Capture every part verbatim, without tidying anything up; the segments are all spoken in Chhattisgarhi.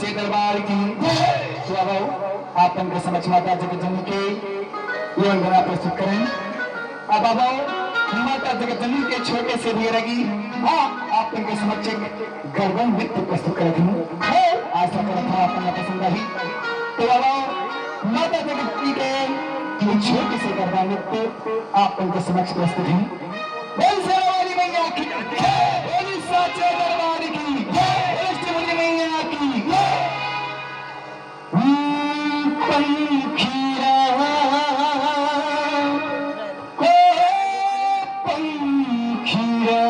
सच्चे दरबार की। तो अब आओ, आप मन के समक्ष माता जगत जननी के ये वंदना प्रस्तुत करें। अब आओ, माता जगत जननी के छोटे से भी रही। हाँ, आप मन के समक्ष एक गरबा नृत्य प्रस्तुत करत हूँ। आशा करत हूँ आप मन ला पसंद आही। तो अब आओ, माता जगत जननी के ये छोटे से गरबा नृत्य आप मन के समक्ष प्रस्तुत है। बोल शेरा वाली मैया की जय, बोल साचे दरबार की जय, बोल अष्टभुजी मैया की जय। हम्म, पंखीरा, ओ पंखीरा,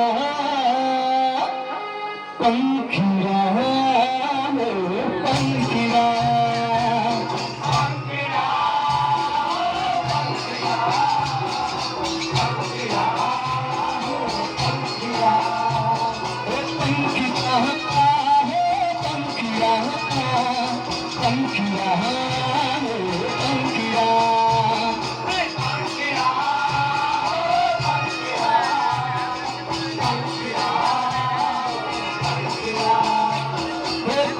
पंखीरा, ओ पंखीरा।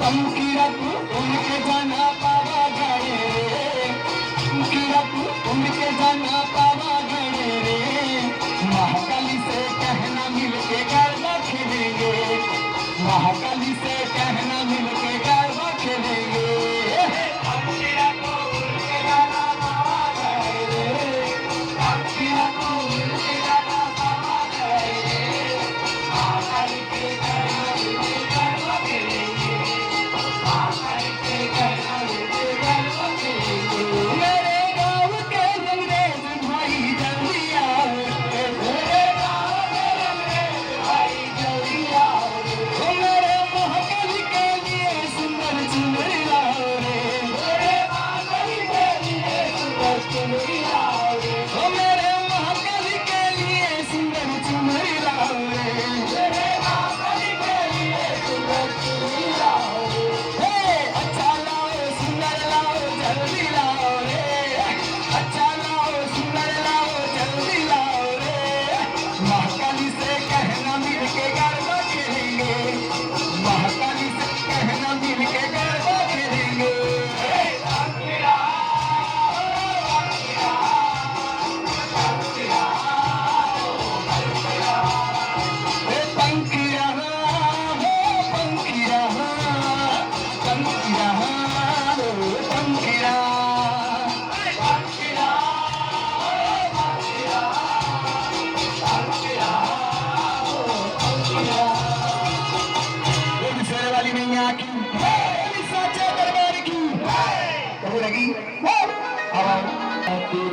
पंखीरा तू उड़ के जाना पावा गए रे, पंखीरा तू उड़ के जाना पावा गए रे। महाकाली से कहना मिलके गरबा खेलेंगे, महाकाली से कहना मिलके गरबा खेलेंगे।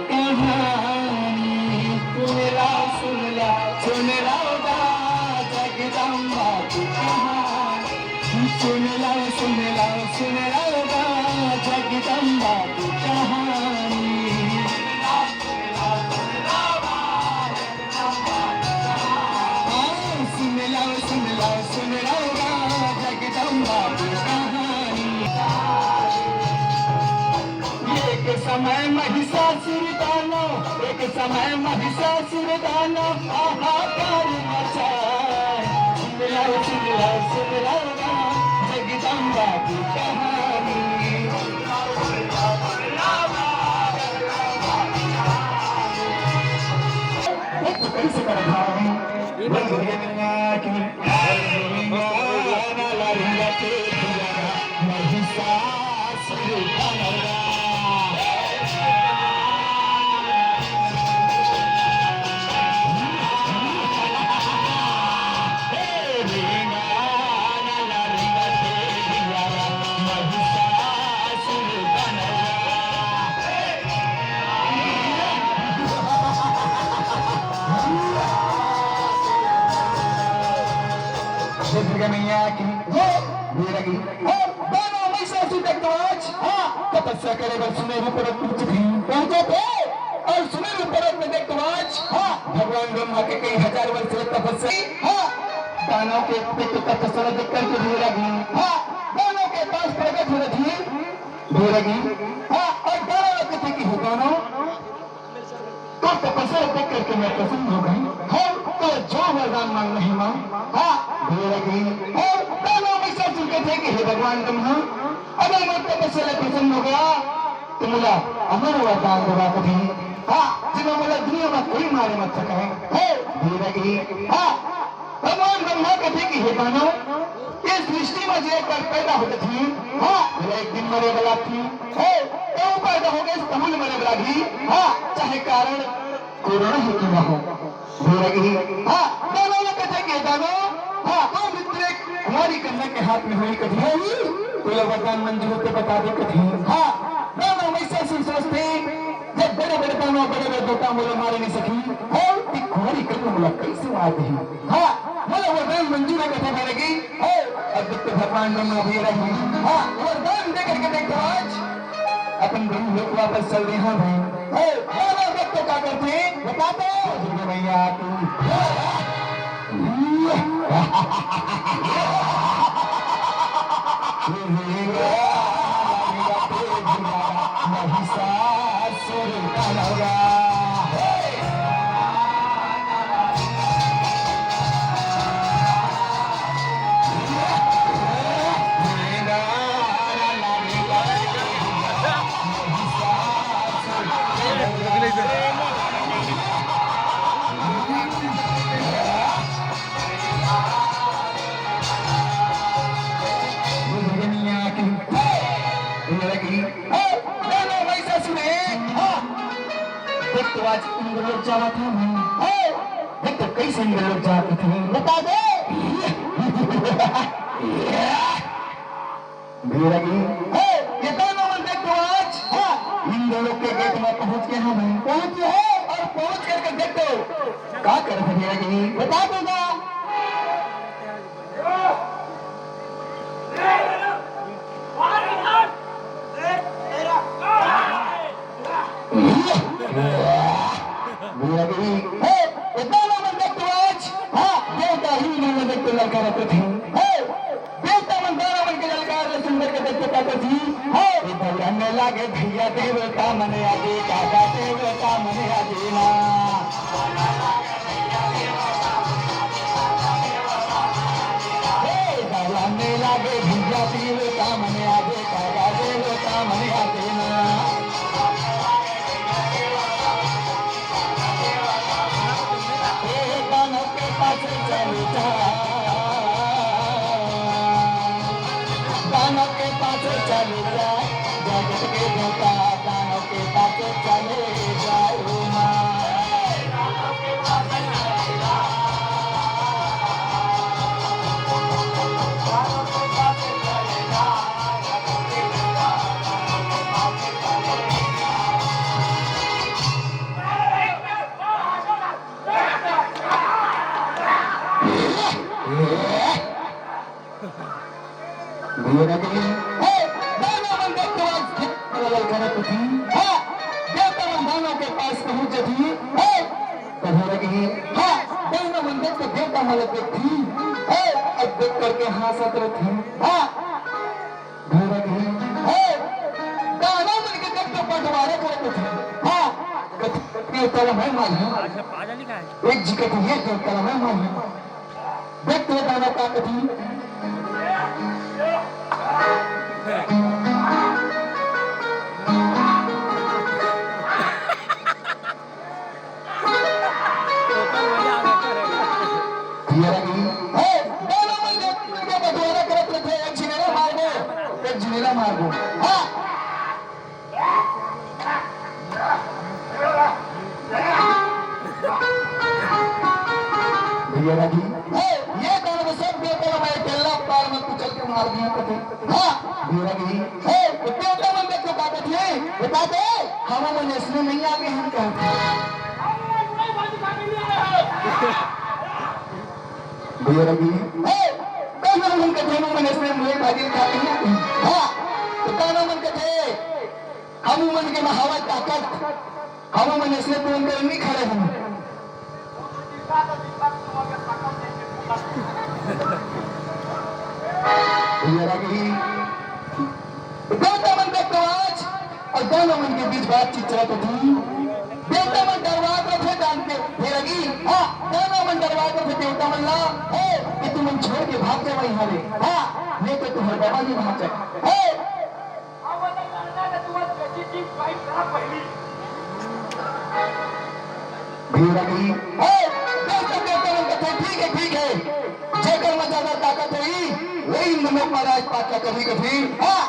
कहानी सुन ला, सुन ला, सुन ला, सुन ला, जगदम्बा की कहानी। सुन ला, सुन ला, सुन ला, जगदम्बा की कहानी। हाँ, सुन ला, सुन ला, सुन ला, जगदम्बा की कहानी। एक समय महिषासुर दानव, एक समय महिषासुर दानव हाहाकार मचाए। सुन लो, सुन लो, सुन लो ना जगदम्बा की कहानी। एक कैसे कर धाम, बोल दुनिया की दुर्गा मैया की जय। वीरगी। और दानव महिषासुर के ध्वज, हाँ, तपस्या करे बर सुमेरु पर्वत पहुंचे थे, पहुंचे थे। और सुमेरु पर्वत में देख तो आज, हाँ, भगवान ब्रह्मा के कई हजार वर्ष से तपस्या, हाँ, दानव के पितृ तपस्या देख करके वीरगी, हाँ, दानव के पास प्रकट हो रही वीरगी, हाँ, और दानव लोग कहते कि हे दानव, तो तपस्या देख करके मैं प्रसन्न हो गई। हम तो जो वरदान मांग रहे मां, हाँ, वीरगी, हम दानव महिषासुर कहते कि हे भगवान ब्रह्मा, मैं तपस्या ले प्रसन्न हो गया, तो मोला अमर वरदान देवा कथे। हाँ, जेमा मोला दुनिया में कोई मारे मत सके। हे, धीरज ही, हाँ, भगवान ब्रह्मा कथे कि हे दानव, ये सृष्टि में जे कर पैदा होत थी, हाँ, मोला एक दिन मरे वाला थी। हे, तो पैदा हो गए, तहूँ मरे वाला भी, हाँ, चाहे कारण कोरोना ही क्यों ना हो। धीरज ही, हाँ, दानव ने कथे कि दानव, हाँ, तो मित्र, कुंवारी कन्या के हाथ में होई कथे ही, तोला वरदान मंजूर होते बता दे कथे। हाँ, दानव महिषासुर सोचथे, जब बड़े-बड़े दानव, बड़े-बड़े देवता मोला मारे नहीं सकी, हे, ती कुंवारी कन्या मोला कैसे मार देही? हाँ, मोला वरदान मंजूर हे कथे भैरगी। हे, अब तो भगवान ब्रह्मा भी रही। हाँ, वरदान दे करके देखो आज, अपन ब्रह्म लोक वापस चल रहे हैं भाई। हे, दानव भक्त का करथे? बता दो। दुर्गा मैया की। देख तो आज इंद्रलोक जावत हूँ मैं। हे, देख तो कैसे इंद्रलोक जात हूँ। बता दे। भैरगी, हे, ये दानव मन देख तो आज, हाँ, इंद्रलोक के गेट में पहुंच गए हैं भाई। पहुंच गए हैं और पहुंच करके देख तो का कर भैरगी? बता देगा। भैरगी, हे, ये दानव मन देख तो आज, हाँ, देवता ही मन देख तो ललकारत थे। हे, देवता मन दानव मन के ललकार ले सुंदर के देख के कहत थी, हे, ए दौड़न लागे भैया देवता मन आगे, काका देवता मन आगे ना। हे, दौड़न लागे भैया देवता मन आगे, काका देवता मन आगे ना। हे, दानव के पाछे चले जा, दानव के पाछे चले जा, जगत के देवता दानव के पाछे चले जाओ माँ। भैरगी, हे, दानव मन देख तो आज ललकारत थी। हाँ, देवता मन दानव के पास पहुंच जाती। हे, तो भैरगी, हाँ, दानव मन देख तो देवता मन देख थी। हे, अब देख करके हंसत रहती। हाँ, भैरगी, हे, दानव मन के देख तो बंटवारा करत थी। हाँ, कथी, कथी तोला मैं मालूम। एक जी कथी ये तो तोला मैं मालूम। देख तो दानव का कथी। भैरगी, हे, दानव मन देख के बंटवारा करत रथे, एक झिनेला मारबो, एक झिनेला मारबो। हाँ। भैरगी, हे, ये दानव सब देवता मैं अकेला पार में कुचल के मार दिया कथे। हाँ। भैरगी, हे, देवता मन देख के का कथे? बता दे, हम मन इसमें नहीं आगे हम क्या? भैरगी, हे, दानव मन कथे, हम मन इसमें मुरई भाजी खा के नहीं आगे। हाँ, तो दानव मन कथे, हमू मन के में हवय ताकत, हमू मन अइसने तुमन कर नहीं खड़े हन। भैरगी, देवता मन के तो आज अउ दानव मन के बीच बातचीत चलत होती। देवता मन डरवात रथे दान के, भैरगी, हाँ, दानव मन डरवात रथे देवता मन ला, हे, कि तुमन छोड़ के भाग जावय इहाँ ले, हाँ, नहीं तो तुम्हर बाबा नहीं भाग जाए। हे, भीड़ लगी। हे, दोस्तों, दोस्तों, दोस्तों, ठीक है, ठीक है। जेकर में ज्यादा ताकत होही, वही इंद्रलोक महाराज पाटला कभी कभी। हाँ।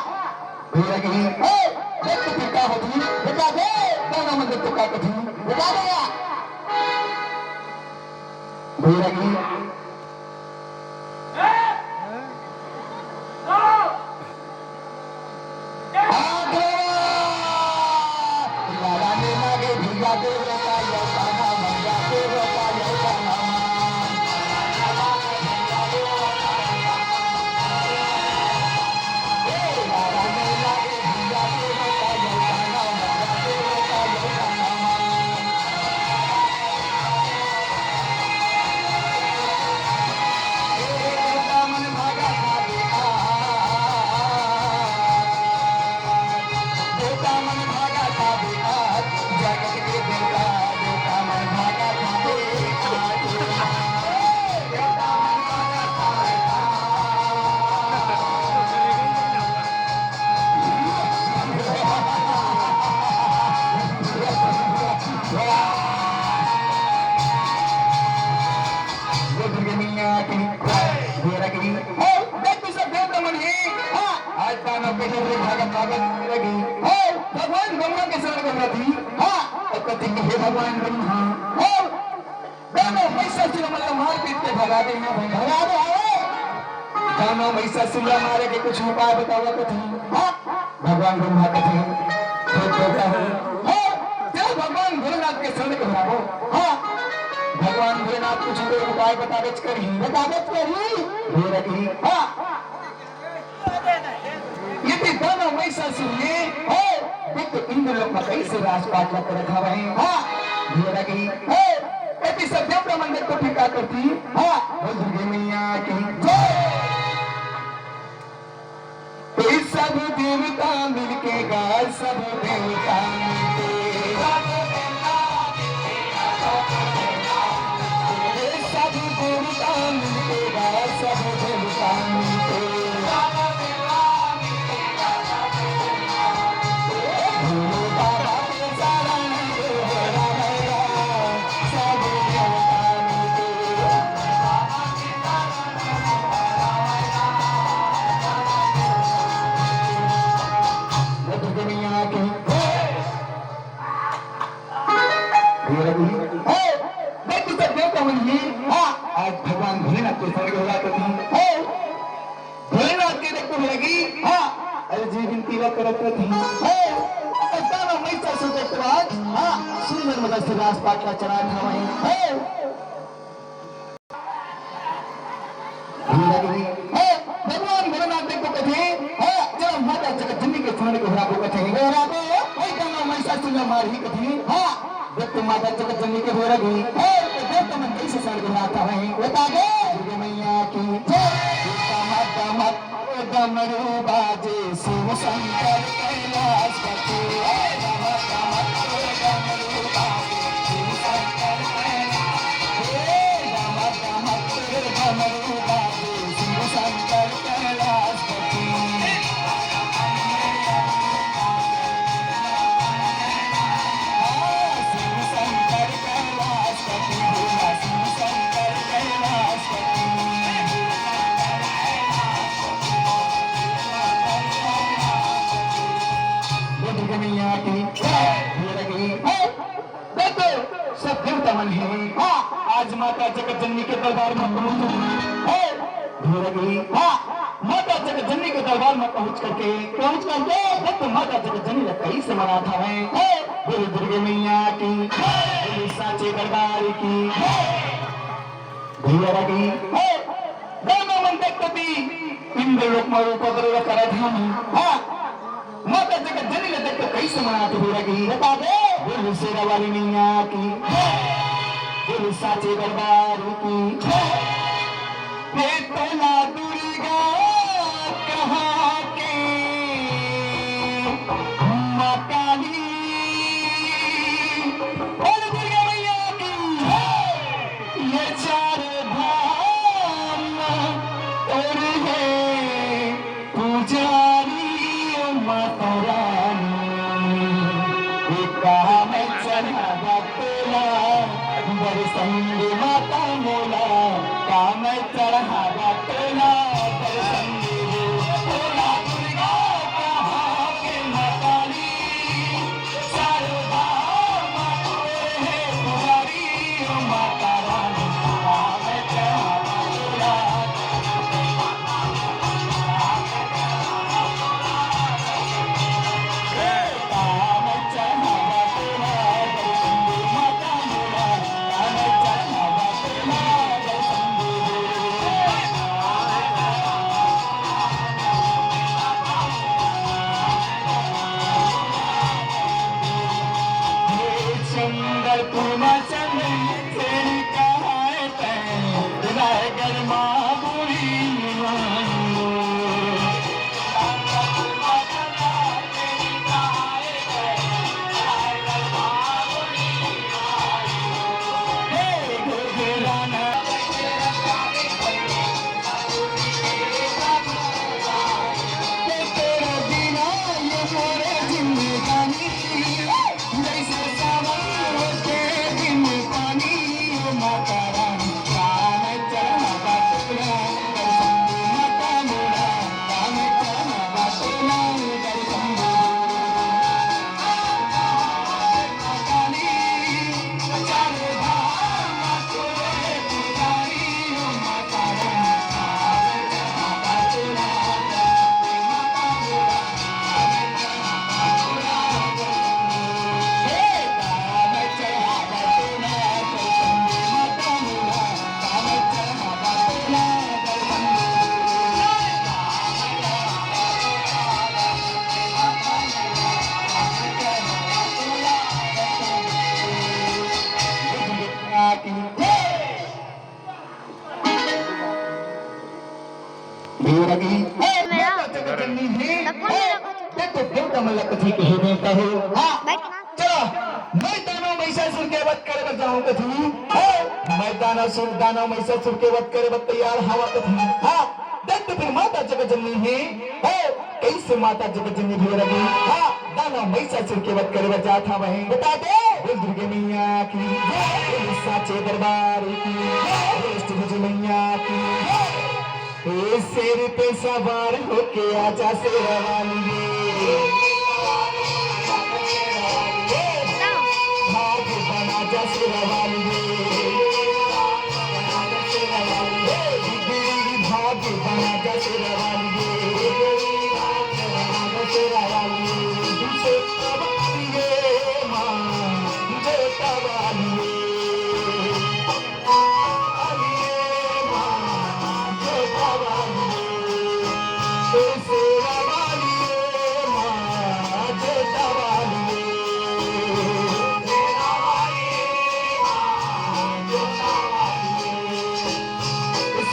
भीड़ लगी। हे, देख तो फिर का होती, बता दे, दोनों मंदिर तो का कभी, बता दे यार। भीड़ लगी। हे, देख तू सब देवता मन हे। हाँ। आज दानव के जब भागत भागत लगी। हे, भगवान ब्रह्मा के शरण में रही। हाँ। और कथी कि हे भगवान ब्रह्मा। हे, दानव महिषासुर मन ला मार पीट के भगा दे हे भैया। भगा दे हे। दानव महिषासुर ला मारे के कुछ उपाय बतावा कथी। हाँ। भगवान ब्रह्मा कथे, "हे देवता हो, हे, चल भगवान भोलेनाथ के शरण के भराबो।" हाँ, भगवान भोलेनाथ कुछ तो उपाय बताबेच करही। बताबेच करही। भोला जी, हाँ। यदि दानव महिषासुर हे, हे, देख तो इंद्रलोक में कैसे राजपाट लग करत हवे। हाँ, भोला जी, हे, यदि सब देवता मन देख तो फिर का करती। हाँ, बोल दुर्गे मैया की जय। तो सब देवता मिलके गा, सब देवता मिलके। सब देवता मिलके गा, सब देवता मिलके। भोले बाबा के शरण में सब देवता मिलके। दुर्गा मैया की जय। हे, देख तू सब देवता मन ही। हाँ, आज भगवान भोलेनाथ के शरण के होला तो थी। हे, भोलेनाथ के देख तो लगी। हाँ, अरे जी बिनती ला करत थी। हे, ऐसा ना महिषासुर के बाद। हाँ, सुंदर मदद से राजपाट ला चढ़ा था वहीं। हे, हे, भगवान भोलेनाथ देख तो कथे, हे, चलो माता जगत जननी के शरण के भराबो कथे। भराबो, हे, गाना महिषासुर ला मारही कथे। हाँ, देख तो माता जगत जननी के भराबो। हे, तो देख तो मन कैसे शरण के भराता है। बता दे। दुर्गा मैया की जय। माता माता डमरू बाजे शिव शंकर कैलाशपति। हे डमरू बाजे शिव शंकर कैलाशपति। हे डमरू बाजे शिव शंकर कैलाशपति। देखो, सब देवता मन हे। हाँ, आज माता जगत जननी के दरबार में पहुंच गई। हे, ढोलक गई। हाँ, माता जगत जननी के दरबार में पहुंच करके, पहुंच करके, जब तो माता जगत जननी ला कैसे मनात हवे। हे, बोलो दुर्गे मैया की, बोलो साचे दरबार की। भैया लगी, हे, गाना मन देख कती, इंद्रलोक में उपद्रव करत हन। हाँ, माता जगत जननी ला देख तो कैसे मनात हो लगी। बता दे। बोलो शेरा वाली मैया की, बोलो साचे दरबार की। बेतला दुर्गा कहाँ के माँ काली। बोलो दुर्गा मैया की। ये चार धाम तोर हे पुजारी माता रानी। भैया लगी। ए, मेरा। मैं तो जगत जननी ही। तब कौन मेरा कुछ? मैं तो देवता मन ला कथी कहे देवता हो। हाँ। बैठ। चलो, मैं दानव महिषासुर के वध करे बर जाहूं कथी। ए, मैं दानव सुर, दानव महिषासुर के वध करे बर तैयार हवं कथी। हाँ, देख तो फिर माता जगत जननी हे। ए, कइसे माता जगत जननी भैया लगी। हाँ, दानव महिषासुर के वध करे बर जात हवं। बता दे। बोल दुर्गे मैया की। बोल साचे दरबार की। बोल अष्टभुजी मैया की। ए शेर पे सवार होके आजा शेरा वाली रे। भाग बना जा शेरा वाली रे। ए बिगड़ी भाग बना जा शेरा वाली रे। शेरा वाली रे।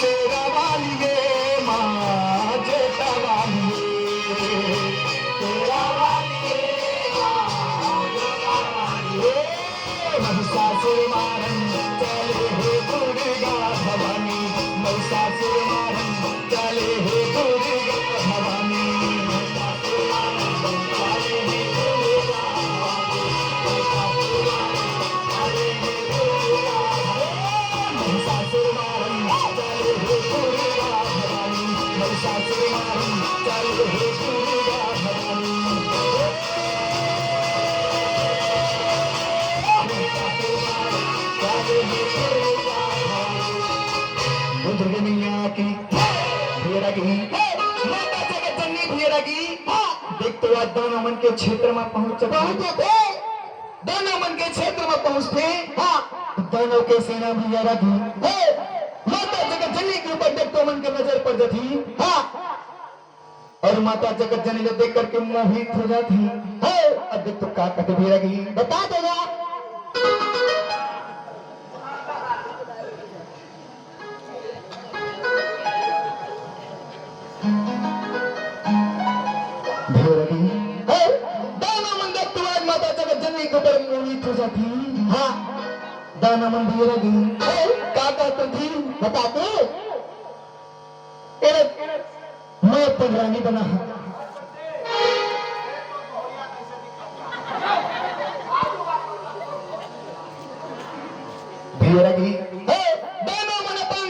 शेरा वाली रे, माँ, जोता वाली रे। महिषासुर मारन चले हे दुर्गा भवानी, महिषासुर मारन चले हे दुर्गा भवानी। महिषासुर मारन चले हे दुर्गा भवानी, महिषासुर मारन चले हे दुर्गा भवानी। बोल दुर्गे मैया की। भैया लगी। माता जगत जननी भैया लगी। हाँ। देख तो आज दानव मन के क्षेत्र में पहुंच चुके। पहुंच जाते। दानव मन के क्षेत्र में पहुंचते। हाँ। दानव के सेना भैया लगी। हे, माता जगत जननी के ऊपर देख तो मन के नजर पड़ जाती। हाँ। और माता जगत जननी ला देख करके मोहित हो जाती। हे, अब देख तो का कहते भैया लगी। बता दो यार। भैया लगी। हे, दानव मन देख तो आज माता जगत जननी के ऊपर मोहित हो जाती। हाँ, दानव मन भैया लगी। हे, का कहते थी? बताते? ए, मैं पटरानी बना हूँ। भैया लगी। हे, दानव मन अपन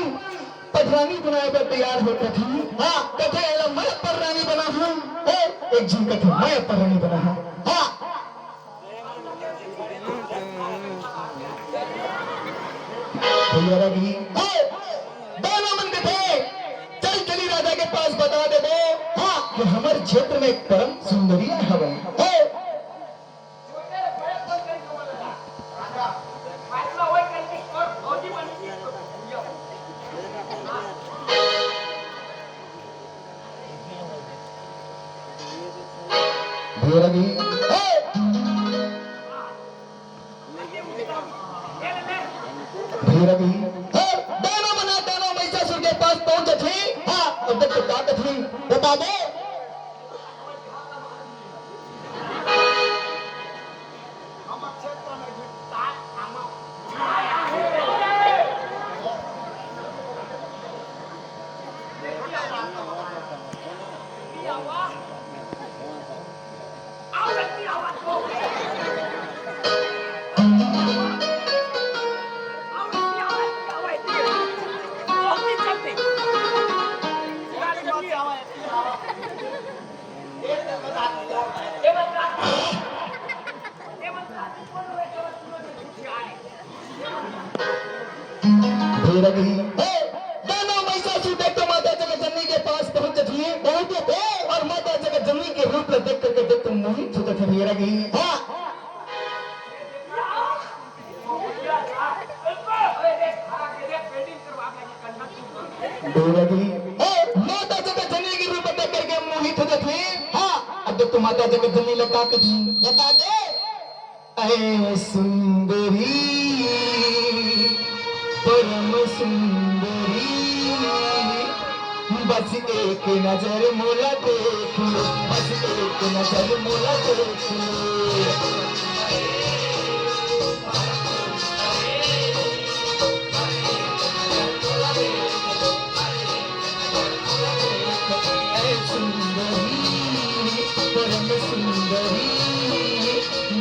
पटरानी बनाए बर तैयार होत रही। हाँ, कथे एला मैं पटरानी बना हूँ। हे, एक झन कथे मैं पटरानी बना हूँ। हाँ। भैया लगी। हे, दानव मन कथे, चल चली राजा के पास बता देबो, हाँ, कि हमर क्षेत्र में एक परम सुंदरी हवय। हे, भैया लगी। हे! भैया लगी। हे! दानव मन ह, दानव महिषासुर के पास पहुंच जाथे। हाँ, अब देख तो का कथे, बता दे। भैया लगी। हे, दानव महिषासुर देख तो माता जगत जननी के पास पहुंच जाती है, पहुंच जाते हैं, और माता जगत जननी के रूप में देख करके देख तो मोहित हो जाते हैं। भैया लगी। हाँ। भैया लगी। हे, माता जगत जननी के रूप में देख करके मोहित हो जाते हैं। हाँ। अब देख तो माता जगत जननी लगा के दी। बता दे। ऐ सुंदरी, परम सुंदरी, बस एक नजर मोला देख ले, बस एक नजर मोला देख ले। ऐ सुंदरी, परम सुंदरी,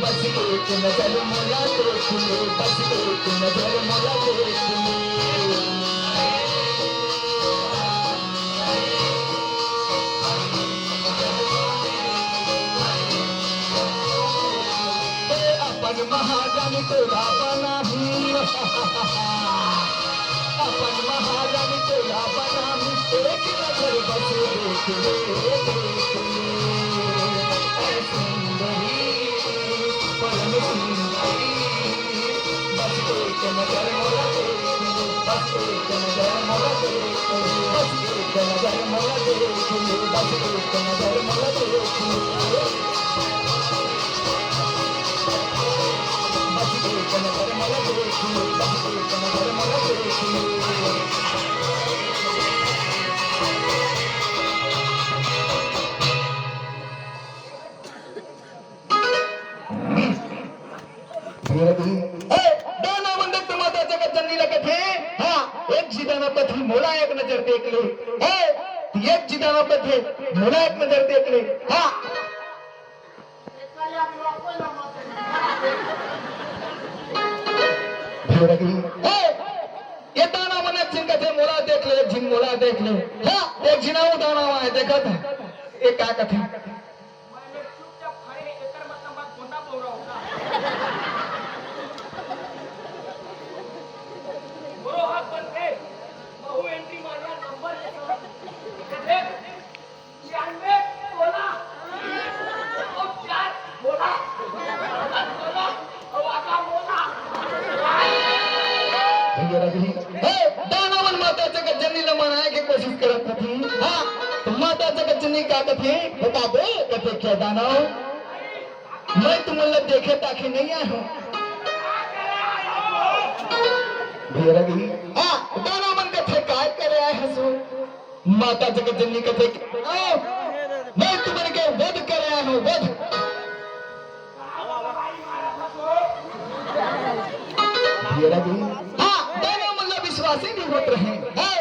बस एक नजर मोला देख ले, बस एक नजर मोला देख ले। ए अपन महारानी तोला बनाहूं, अपन महारानी तोला बनाहूं, एक नजर बस देख ले, देख ले। ऐ सुंदरी, परम सुंदरी, बस एक नजर मोला देख ले, बस एक नजर मोला देख ले, बस एक नजर मोला देख ले, बस एक नजर मोला देख ले। बस एक नजर मोला देख ले, बस एक नजर मोला देख ले। ए, दाना मन देख तो माता जगत जननी लगत हे। हाँ, एक झी दाना कथे मोला एक नजर देख ले। ए, एक झी दाना कथे मोला एक नजर देख ले। हाँ। ए, ये दाना मन एक झिन कथे मोला देख ले, एक झिन मोला देख ले। हाँ, एक झिन अउ दाना वहाँ हे, देखत हे। ये का कथे? मैं चुपचाप खड़े, एकर मतलब मैं गोंडा बोल रहा हूँ ना। मोरो हाथ बंद है, महू एंट्री मारना नंबर के साथ। देख, छियानवे बोला, और चार बोला, बोला, और आधा बोला। भैया राजी, ए, दाना मन माता जगत जननी ल मनाए के कोशिश करत रथे। हाँ, तो माता जगत जननी का कथे, बता दे, कथे क्या दाना? मैं तुमन ल देखे ताके नहीं आए हूँ। भैया राजी, हाँ, दाना मन कथे काय करे आए हसो? माता जगत जननी कथे, "आओ, मैं तुमन के वध करे आए हूँ, वध।" ये लगी। हाँ, दाना मन ला विश्वास ही नहीं होत रहे। हाँ,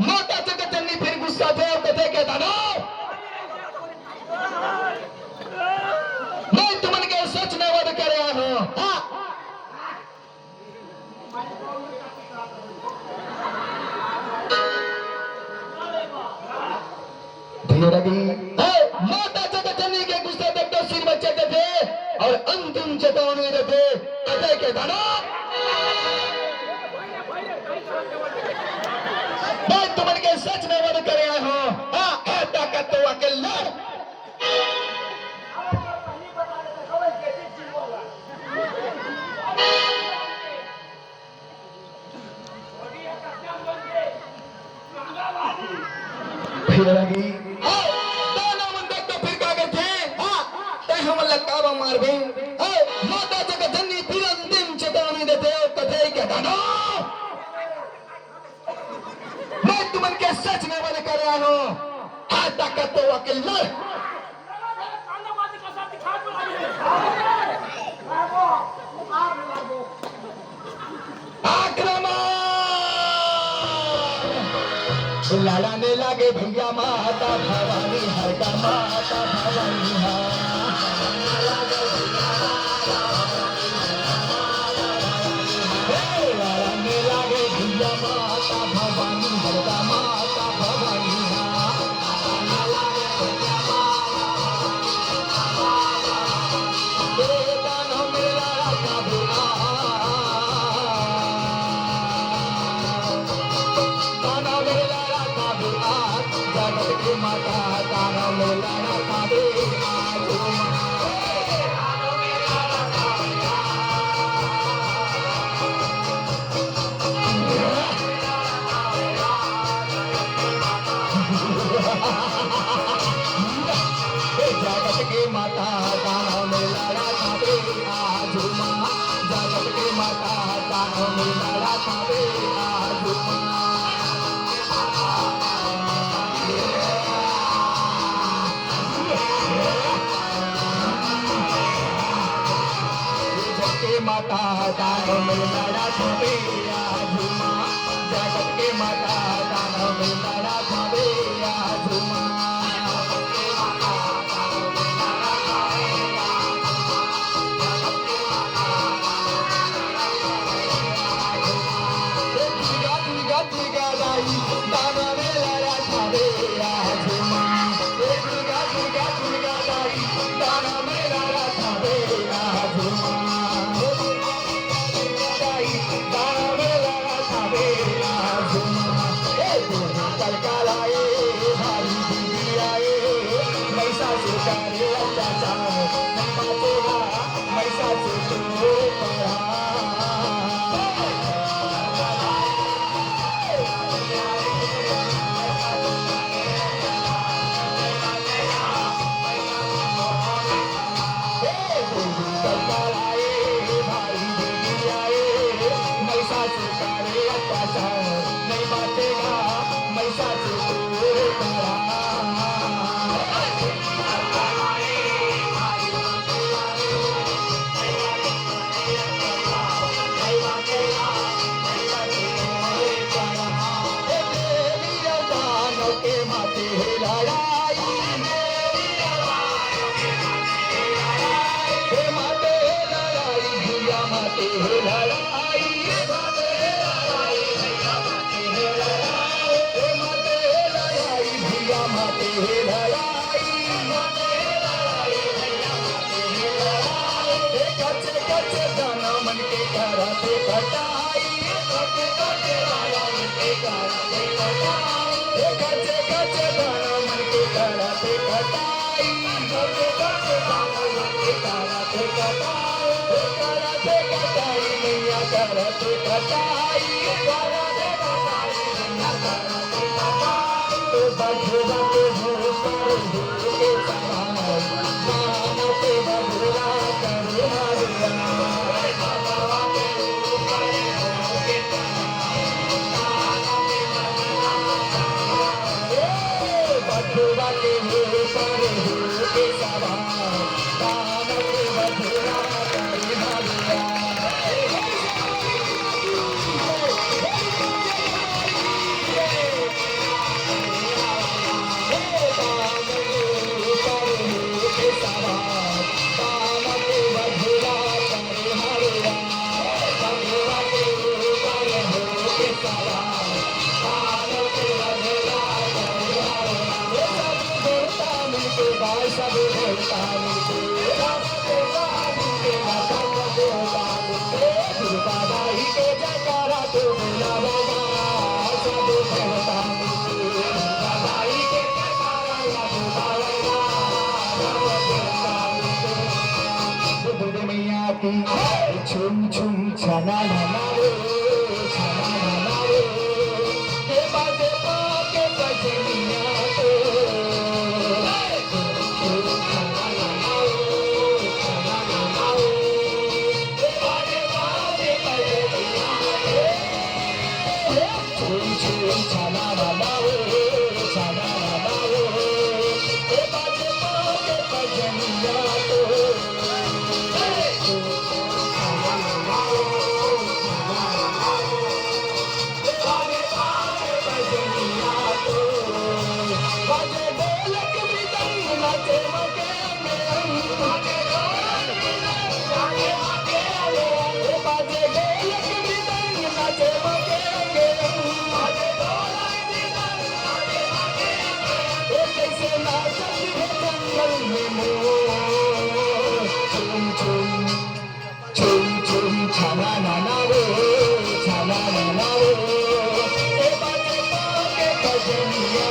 माता जगत जननी फिर गुस्सा थे और कथे के, "दाना, मैं तुमन के सच में वध करे आए हूँ।" हाँ। धीरे लगी। हे, माता जगत जननी के गुस्सा देख तो सिर में चढ़ जाथे और अंतिम चेतावनी देथे, कथे के दाना, मैं तुमन के सच में वध करे आए हूँ। हाँ, ए ताकत तो आके लड़। फिर लगी। आओ, दाना मन देख तो फिर का कथे? हाँ, तै हमन ला काबर मारबे? आओ, माता जगत जननी फिर अंतिम चेतावनी देथे, कथे के दाना, मैं तुमन के सच में वध करे आए हूँ। हाँ, ताकत तो आके लड़। आक्रमण! लड़ने लगे भैया माता भवानी, हर का माता भवानी, हाँ। हे, लड़ने लगे भैया माता भवानी, हर का माता भवानी, हाँ। जगत के माता दानव में लड़ा था बे आजू माँ, जगत के माता दानव में लड़ा था बे आजू माँ। दानव में लड़ा खावे आजू माँ, जगत के माता दानव में लड़ा खावे आजू माँ। दुर्गा, दुर्गा, दुर्गा दाई, दानव में लड़ा खावे आजू माँ। दुर्गा, दुर्गा, दुर्गा दाई, दानव में लड़ा खावे आजू माँ। छुम छुम छना नना रे, छना नना रे, के बाजे पाके बजनिया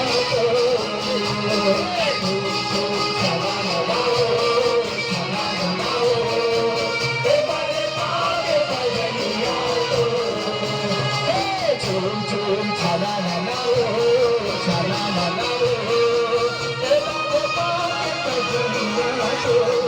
तो।